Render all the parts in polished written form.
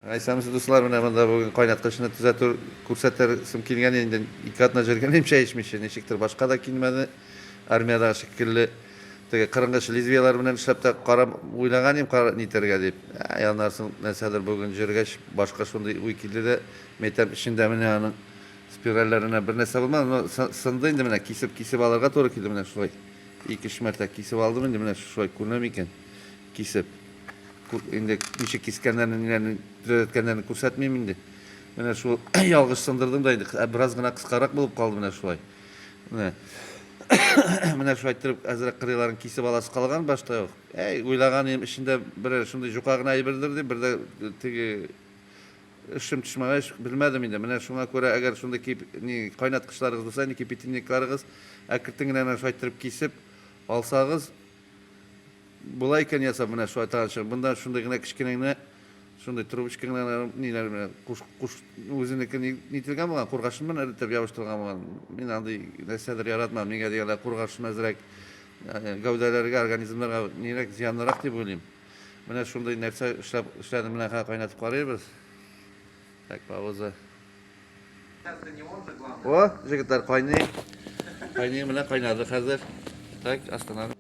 Исәнмесез, дуслар, менә монда бүген кайнаткычны төзәтү күрсәтерсем килгән инде. Ике атна җөргән идем чәй эчмичә, ничектер башка да килмәде. Армиядәге шикелле теге кырынгыч лезвиеләр белән эшләп тә карап уйлаган идем, кара нитәргә дип. Ә, аннан соң нәрсәдер бүген җөргәч, башка шундый уй килде дә, мәйтәм, эчендә менә аның спиральләренә бер нәрсә булмады, но сынды инде менә, кисеп-кисеп алырга туры килде менә шулай. Ике-өч мәртә кисеп алдым инде, менә шулай күренә микән? Кисеп. Инде ничек кискәннәрне, ниләрне төзәткәннәрне күрсәтмим инде. Менә шул ялгыш сындырдым да инде. Бераз гына кыскарак булып калды менә шулай. Менә. Менә шулай иттереп әзрәк кырыйларын кисеп аласы калган башта ук. Әй, уйлаган идем, эчендә берәр шундый җука гына әйбердер дип, бер дә теге эшем төшмәгәч, белмәдем инде. Менә шуңа күрә, әгәр шундый кип, ни, кайнаткычларыгыз булса, инде кипятильникларыгыз, әкертен генә менә шулай иттереп кисеп алсагыз, Болай икән ясап, менә шулай тагын чыгып. Монда шундый гына кечкенә генә, шундый трубочка гына ниләр менә куш, куш үзенеке нителгән булган, кургашын белән эретеп ябыштырган булган. Мин андый нәрсәдер яратмам. Нигә дигәндә, кургашын әзрәк гәүдәләргә, организмнарга нирәк зыянлырак дип уйлыйм. Менә шундый нәрсә эшләп эшләдем, менә хәзер кайнатып карыйбыз. Так, пауза. О, җегетләр кайный. Кайный, менә кайнады хәзер. Так, остановим.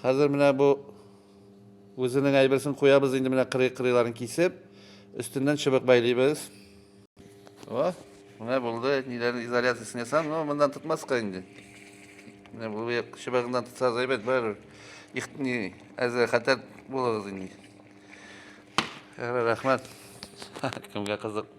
Хәзер менә бу үзенең әйберсен куябыз инде менә кырый-кырыйларын кисеп, өстеннән чыбык бәйлибез. О, менә булды, ниләрнең изоляциясен ясам, но моннан тотмаска инде. Менә бу як чыбыгыннан тотсагыз әйбәт, барыбер. Их, ни, әзер хәтәр булыгыз инде. Рәхмәт. Кемгә кызык.